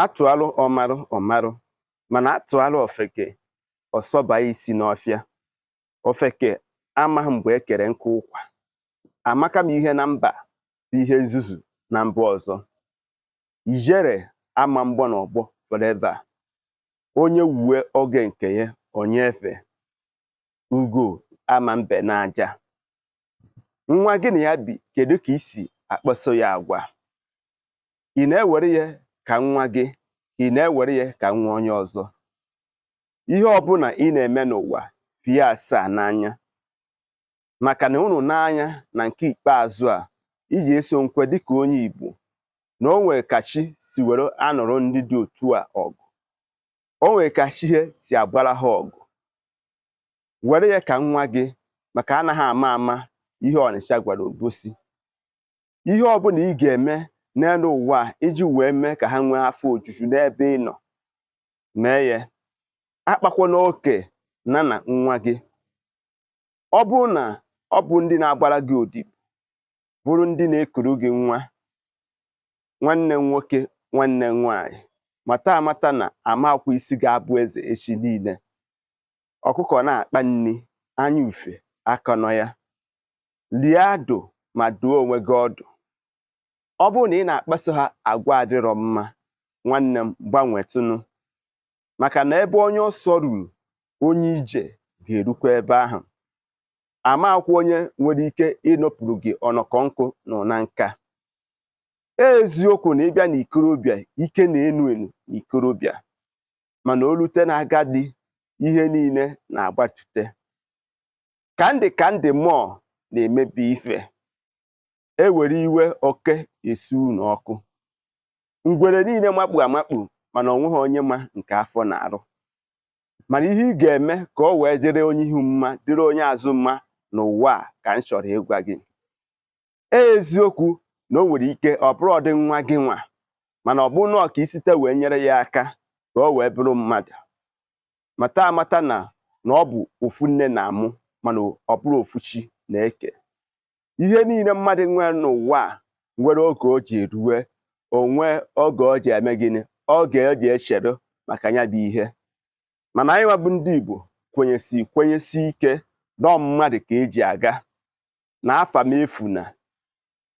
Atụalụ ọmarụ ọmarụ, mana atụalụ ofeke ọsọba isi n'ọfịa. Ofeke amaghị mgbe e kere nkụ ụkwa. Amaka m ihe na mba bụ ihe nzuzu na mba ọzọ. Ijere ama mgbọ n'ọgbọ forever. Onye wuwe oge nke ya onye efe. Ugo ama mbe n'aja. Nwa gị na ya bi, kedu ka i si akpaso ya agwa? Ị na-ewere ya ka nwa gị, ị na-ewere ya ka nwa onye ọzọ? Ihe ọbụla ị na-eme n'ụwa, fie asaa n'anya, maka na unu n'anya na nke ikpeazụ a iji eso nkwe dịka onye Igbo na o nwere ka chi si were anọrọ ndị dị otu a ọgụ, o nwere ka chi ha si agbara ha ọgụ. Were ya ka nwa gị, maka anaghị ama ama ihe Ọnịcha gwara Obosi. Ihe ọbụla ị ga-eme n'elu ụwa a iji wee mee ka ha nwee afọ ojuju n'ebe ị nọ, mee ya. Akpakwana oke na na nwa gị. Ọ bụrụ na ọ bụ ndị na-agbara gị odibo, bụrụ ndị na-ekuru gị nwa, nwanne m nwoke, nwanne m nwaanyị, mata amata na amakwa isi ga-abụ eze echi niile. Ọkụkọ na-akpa nri, anya ufe akọnọ ya. Lie adụ ma dụọ onwe gị ọdụ. Ọ bụrụ na ị na-akpaso ha agwa adịrọ mma, nwanne m, gbanwetụnụ, maka na ebe onye ọsọ ruru, onye ije ga-erukwa ebe ahụ. Amakwa onye nwere ike ịnọpụrụ gị ọnọkọ nkụ nọ na nka. Eziokwu na ịbịa n'ikorobịa, ike na-enu enu n'ikorobịa, mana o rute na agadi, ihe niile na-agbatute. Ka ndị mmụọ na-emebi ife. Ewere iwe oke esu unu ọkụ. Ngwere niile makpu amakpu, mana ọ nweghị onye ma nke afọ na-arụ. Mana ihe ị ga-eme ka o wee dịrị onye ihu mma, dịrị onye azụ mma n'ụwa a ka m chọrọ ịgwa gị. Eziokwu na o nwere ike ọ bụrụ ọdị nwa gị nwa, mana ọ bụrụ na ọ ka isite wee nyere ya aka ka o wee bụrụ mmadụ. Mata amata na na ọ bụ ofu nne na-amụ, mana ọ bụrụ ofu chi na-eke. Ihe niile mmadụ nwere n'ụwa a nwere oge o ji erue, onwe oge o ji eme gịnị, oge o ji echere maka ya bụ ihe. Mana anyị nwa bụ ndị Igbo kwenyesi ike nọọ mmadụ ka eji aga na afa m efu na.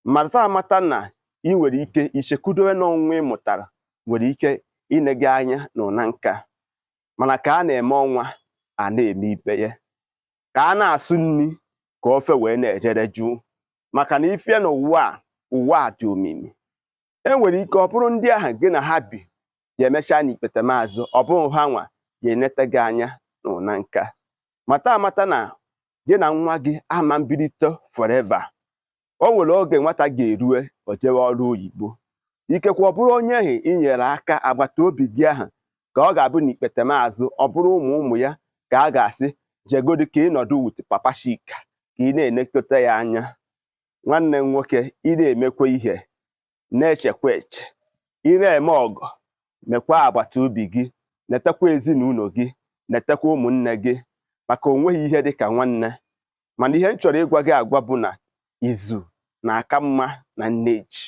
Mata amata na ị nwere ike ichekwudowe n'ọnwa ị mụtara nwere ike ine gị anya na ụna nka, mana ka a na-eme ọnwa a na-eme ibe ya, ka a na-asụ nri ka ofe wee na-ejere jụụ, maka na ife n'ụwa a, ụwa a dị omimi. E nwere ike ọ bụrụ ndị ahụ gị na ha bi ga-emecha n'ikpetemazụ, ọ bụghị ha nwa ga-enete gị anya na ụna nka. Mata amata na gị na nwa gị ama mbilite forever. O nwere oge nwata ga-erue o jewe ọrụ oyibo, ikekwe ọ bụrụ onye ahụ i nyere aka, agbata obi gị ahụ, ka ọ ga-abụ n'ikpetemazụ ọ bụrụ ụmụ ụmụ ya ka a ga-asị jegodi ka ị nọdụ with Papa Chika ka ị na-enekọta ya anya. Nwanne m nwoke, ị na-emekwa ihe, na-echekwa eche, ị na-eme ọgọ, mekwa agbata obi gị, netekwa ezinụlọ gị, netekwa ụmụnne gị, maka o nweghị ihe dịka nwanne. Mana ihe m chọrọ ịgwa gị agwa bụ na izu na-aka mma na nneji.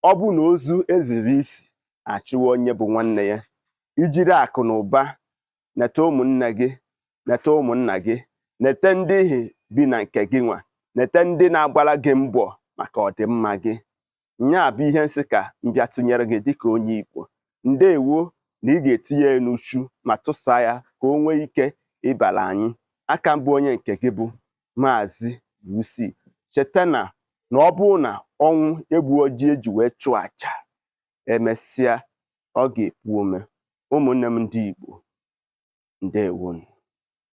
Ọ bụ na ozu eziri isi achịwa onye bụ nwanne ya. Ijiri akụ na ụba nete ụmụnne gị, nete ụmụnna gị, nete ndị ihi bi na nke gị nwa, nete ndị na-agbara gị mbọ maka ọdịmma gị. Nya bụ ihe nsị ka m bịa tụnyere gị dịka onye Igbo. Ndewo na ị ga-etinye ya n'uchu ma tụsaa ya ka o nwee ike ịbara anyị. Aka mbụ onye nke gị bụ Maazị UC. Cheta na na ọ bụrụ na ọnwụ egbu ojii eji wee chụọ aja, emesịa ọ ga-epu ome. Ụmụnne m ndị Igbo, ndewonu.